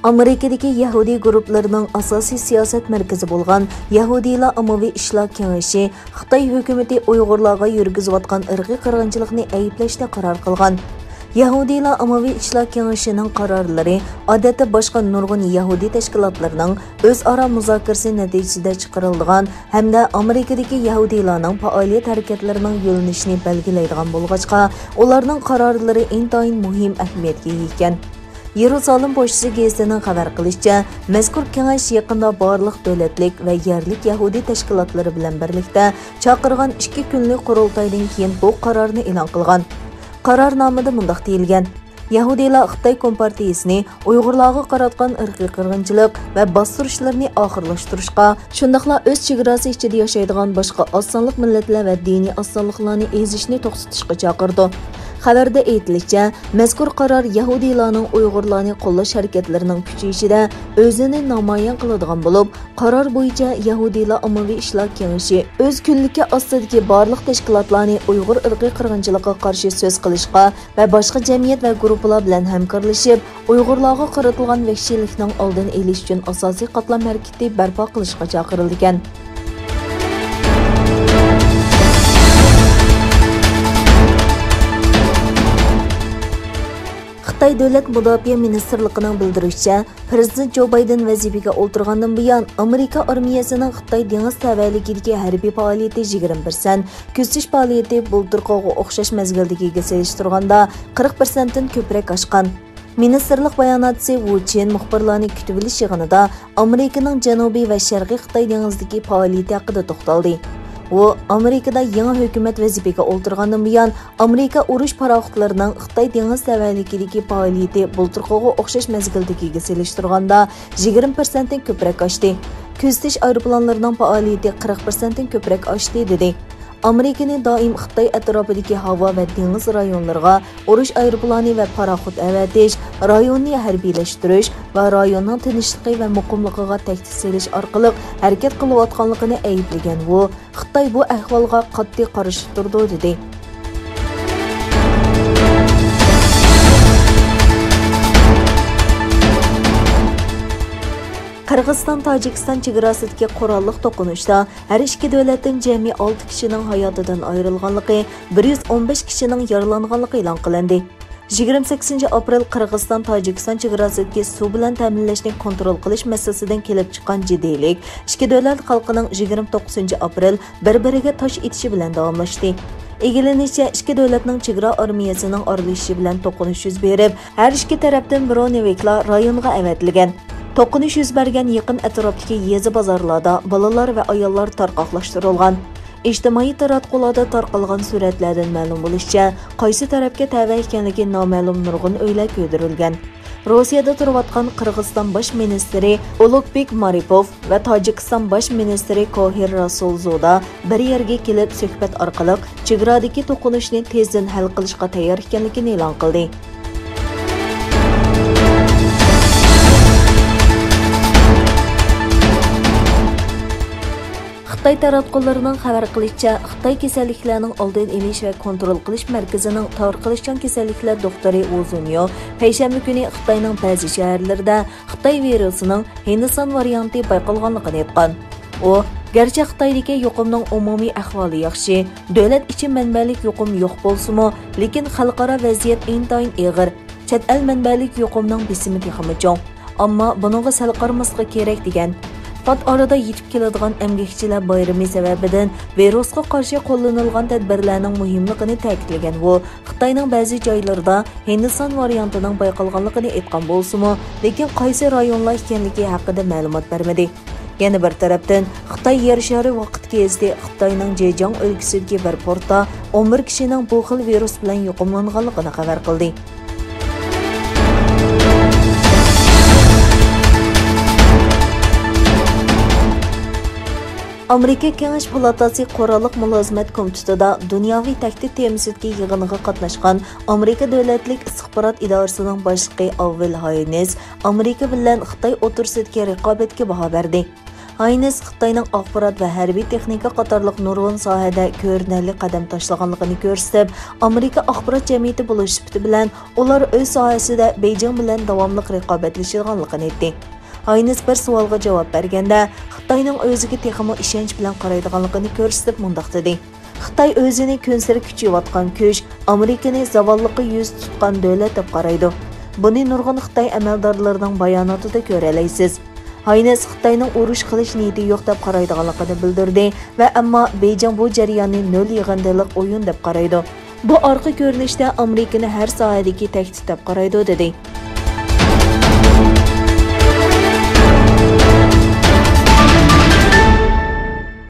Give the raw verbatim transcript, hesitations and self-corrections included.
ئامېرىكىدىكى يەھۇدىي گۇرۇپپىلىرىنىڭ ئاساسىي سىياسەت مەركىزى بولغان يەھۇدىيلار ئاممىۋى ئىشلار كېڭىشى خىتاي ھۆكۈمىتى ئۇيغۇرلارغا يۈرگۈزۈۋاتقان ئىرقىي قىرغىنچىلىقنى ئەيىبلەشتە قارار قىلغان. يەھۇدىيلار ئاممىۋى ئىشلار كېڭىشىنىڭ قارارلىرى، ئادەتتە، باشقا نۇرغۇن يەھۇدىي تەشكىلاتلىرىنىڭ ئۆزئارا مۇزاكىرىسى نەتىجىسىدە چىقىرىلىدىغان ھەمدە ئامېرىكىدىكى يەھۇدىيلارنىڭ پائالىيەت ھەرىكەتلىرىنىڭ يۆنىلىشىنى بەلگىلەيدىغان بولغاچقا، ئۇلارنىڭ قارارلىرى ئىنتايىن مۇھىم ئەھمىيەتكە ئىگە ئىكەن. يېرۇسالېم پوچتىسى گېزىتىنىڭ خەۋەر قىلىشىچە، مەزكۇر كېڭەش يېقىندا بارلىق دۆلەتلىك ۋە يەرلىك يەھۇدىي تەشكىلاتلىرى بىلەن بىرلىكتە چاقىرغان ئىككى كۈنلۈك قۇرۇلتايدىن كېيىن بۇ قارارنى ئېلان قىلغان. قارارنامىدە مۇنداق دېيىلگەن: يەھۇدىيلار خىتاي كومپارتىيىسىنى ئۇيغۇرلارغا قاراتقان ئىرقىي قىرغىنچىلىق ۋە باستۇرۇشلىرىنى ئاخىرلاشتۇرۇشقا، شۇنداقلا ئۆز چېگراسى ئىچىدە ياشايدىغان باشقا ئاز سانلىق مىللەتلەر ۋە دىنىي ئاز سانلىقلارنى ئېزىشنى توختىتىشقا چاقىرىدۇ. خەۋەردە ئېيتىلىشىچە، مەزكۇر قارار يەھۇدىيلارنىڭ ئۇيغۇرلارنى قوللاش ھەرىكەتلىرىنىڭ كۈچىيىشىدە ئۆزىنى نامايان قىلىدىغان بولۇپ، قارار بويىچە يەھۇدىيلار ئاممىۋى ئىشلار كېڭىشى ئۆز كۈنلۈكى ئاستىدىكى بارلىق تەشكىلاتلارنى ئۇيغۇر ئىرقىي قىرغىنچىلىقىغا قارشى سۆز قىلىشقا ۋە باشقا جەمئىيەت ۋە گۇرۇپپىلار بىلەن ھەمكارلىشىپ، ئۇيغۇرلارغا قارىتىلغان ۋەھشىيلىكنىڭ ئالدىنى ئېلىش ئۈچۈن ئاساسىي قاتلام ھەرىكىتى بەرپا قىلىشقا چاقىرىلىدىكەن. خىتاي دۆلەت مۇداپىئە مىنىستىرلىقىنىڭ بىلدۈرۈشىچە، پىرېزىدېنت جو بايدېن ۋەزىپىگە ئولتۇرغاندىن بۇيان، ئامېرىكا ئارمىيەسىنىڭ خىتاي دېڭىز تەۋەلىكىدىكى ھەربىي پائالىيىتى يىگىرمە پىرسەنت، كۆزىتىش پائالىيىتى بۇلتۇرقىغا ئوخشاش مەزگىلدىكىگە سېلىشتۇرغاندا قىرىق پىرسەنتتىن كۆپرەك ئاشقان. مىنىستىرلىق باياناتچىسى ۋۇ چىن مۇخبىرلارنى كۈتۈۋېلىش يىغىنىدا ئامېرىكىنىڭ جەنۇبىي ۋە شەرقىي خىتاي دېڭىزىدىكى پائالىيىتى ھەققىدە توختالدى. ئۇ، ئامېرىكىدا يېڭى ھۆكۈمەت ۋەزىپىگە ئولتۇرغاندىن بۇيان، ئامېرىكا ئۇرۇش پاراخوتلىرىنىڭ خىتاي دېڭىز تەۋەلىكىدىكى پائالىيىتى بۇلتۇرقىغا ئوخشاش مەزگىلدىكىگە سېلىشتۇرغاندا يىگىرمە پىرسەنتتىن كۆپرەك ئاشتى. كۆزىتىش ئايروپىلانلىرىنىڭ پائالىيىتى قىرىق پىرسەنتتىن كۆپرەك ئاشتى، دېدى. ئامېرىكىنى دائىم خىتاي ئەتراپىدىكى ھاۋا ۋە دېڭىز رايونلىرىغا ئۇرۇش ئايروپىلانى ۋە پاراخوت ئەۋەتىش، رايوننى ھەربىيلەشتۈرۈش ۋە رايوننىڭ تىنچلىقى ۋە مۇقىملىقىغا تەھدىت سېلىش ئارقىلىق ھەرىكەت قىلىۋاتقانلىقىنى ئەيىبلىگەن ۋۇ، خىتاي بۇ ئەھۋالغا قاتتىق قارشى تۇرىدۇ، دېدى. قىرغىزىستان-تاجىكىستان چېگراسىدىكى قوراللىق توقۇنۇشتا ھەر ئىككى دۆلەتتىن جەمئىي ئالتە كىشىنىڭ ھاياتىدىن ئايرىلغانلىقى، بىر يۈز ئون بەش كىشىنىڭ يارىلانغانلىقى ئېلان قىلىندى. يىگىرمە سەككىزىنچى ئاپرېل قىرغىزىستان-تاجىكىستان چېگراسىدىكى سۇ بىلەن تەمىنلەشنى كونترول قىلىش مەسىلىسىدىن كېلىپ چىققان جىددىيلىك ئىككى دۆلەت خەلقىنىڭ يىگىرمە توققۇزىنچى ئاپرېل بىر-بىرىگە تاش ئېتىشى بىلەن داۋاملاشتى. ئىگىلىنىشىچە، ئىككى دۆلەتنىڭ چېگرا ئارمىيەسىنىڭ ئارىلىشىشى بىلەن توقۇنۇش يۈز بېرىپ، ھەر ئىككى تەرەپتىن برونېۋىكلار رايونغا ئەۋەتىلگەن. توقۇنۇش يۈز بەرگەن يېقىن ئەتراپتىكى يېزا بازارلاردا بالىلار ۋە ئاياللار تارقاقلاشتۇرۇلغان. ئىجتىمائىي تاراتقۇلاردا تارقالغان سۈرەتلەردىن مەلۇم بولۇشىچە، قايسى تەرەپكە تەۋە ئىكەنلىكى نامەلۇم نۇرغۇن ئۆيلەر كۆيدۈرۈلگەن. روسىيەدە تۇرۇۋاتقان قىرغىزىستان باش مىنىستىرى ئۇلۇگبېك مارىپوف ۋە تاجىكىستان باش مىنىستىرى كوھىر راسۇلزودا بىر يەرگە كېلىپ سۆھبەت ئارقىلىق چېگرادىكى توقۇنۇشنى تېزدىن ھەل قىلىشقا تەييار ئىكەنلىكىنى ئېلان قىلدى. خىتاي تاراتقۇلىرىنىڭ خەۋەر قىلىشىچە، خىتاي كېسەللىكلەرنىڭ ئالدىنى ئېلىش ۋە كونترول قىلىش مەركىزىنىڭ تارقىلىشچان كېسەللىكلەر دوختۇرى ۋۇ زۇنيو پەيشەنبە كۈنى خىتاينىڭ بەزى شەھەرلىرىدە خىتاي ۋىرۇسىنىڭ ھىندىستان ۋارىيانتى بايقالغانلىقىنى ئېيتقان. ئۇ، گەرچە خىتايدىكى يۇقۇمنىڭ ئومۇمىي ئەھۋالى ياخشى، دۆلەت ئىچى مەنبەلىك يۇقۇم يوق بولسىمۇ، لېكىن خەلقئارا ۋەزىيەت ئىنتايىن ئېغىر، چەت ئەل مەنبەلىك يۇقۇمنىڭ بېسىمى تېخىمۇ چوڭ. ئەمما بۇنىڭغا سەل قارىماسلىق كېرەك، دېگەن. پات ئارىدا يېتىپ كېلىدىغان ئەمگەكچىلەر بايرىمى سەۋەبىدىن ۋىرۇسقا قارشى قوللىنىلغان تەدبىرلەرنىڭ مۇھىملىقىنى تەكىتلىگەن ۋۇ، خىتاينىڭ بەزى جايلىرىدا ھىندىستان ۋارىيانتىنىڭ بايقالغانلىقىنى ئېيتقان بولسىمۇ، لېكىن قايسى رايونلار ئىكەنلىكى ھەققىدە مەلۇمات بەرمىدى. يەنە بىر تەرەپتىن، خىتاي يەر شارى ۋاقىت گېزىتى خىتاينىڭ جېجياڭ ئۆلكىسىدىكى بىر پورتتا ئون بىر كىشىنىڭ بۇ خىل ۋىرۇس بىلەن يۇقۇملانغانلىقىنى خەۋەر قىلدى. ئامېرىكا كېڭەش پالاتاسى قوراللىق مۇلازىمەت كومىتېتىدا دۇنياۋى تەھدىت تېمىسىدىكى يىغىنغا قاتناشقان ئامېرىكا دۆلەتلىك ئىستىخبارات ئىدارىسىنىڭ باشلىقى ئاۋېل ھاينېس ئامېرىكا بىلەن خىتاي ئوتتۇرىسىدىكى رىقابەتكە باھا بەردى. ھاينس خىتاينىڭ ئاخبارات ۋە ھەربىي تېخنىكا قاتارلىق نۇرغۇن ساھەدە كۆرۈنەرلىك قەدەم تاشلىغانلىقىنى كۆرسىتىپ، ئامېرىكا ئاخبارات جەمئىيىتى بولۇش سۈپىتى بىلەن ئۇلار ئۆز ساھەسىدە بېيجىڭ بىلەن داۋاملىق رىقابەتلىشىدىغانلىقىنى ئېيتتى. ھاينس بىر سوئالغا جاۋاب بەرگەندە، خىتاينىڭ ئۆزىگە تېخىمۇ ئىشەنچ بىلەن قارايدىغانلىقىنى كۆرسىتىپ مۇنداق دېدى: خىتاي ئۆزىنى كۈنسېرى كۈچىيىۋاتقان كۈچ، ئامېرىكىنى زاۋاللىققا يۈز تۇتقان دۆلەت دەپ قارايدۇ. بۇنى نۇرغۇن خىتاي ئەمەلدارلىرىنىڭ باياناتىدا كۆرەلەيسىز. ھاينس خىتاينىڭ ئۇرۇش قىلىش نىيىتى يوق دەپ قارايدىغانلىقىنى بىلدۈردى ۋە ئەمما بېيجىڭ بۇ جەرياننى نۆل يىغىندىلىق ئويۇن دەپ قارايدۇ. بۇ ئارقا كۆرۈنۈشتە ئامېرىكىنى ھەر ساھەدىكى تەھدىت دەپ قارايدۇ، دېدى.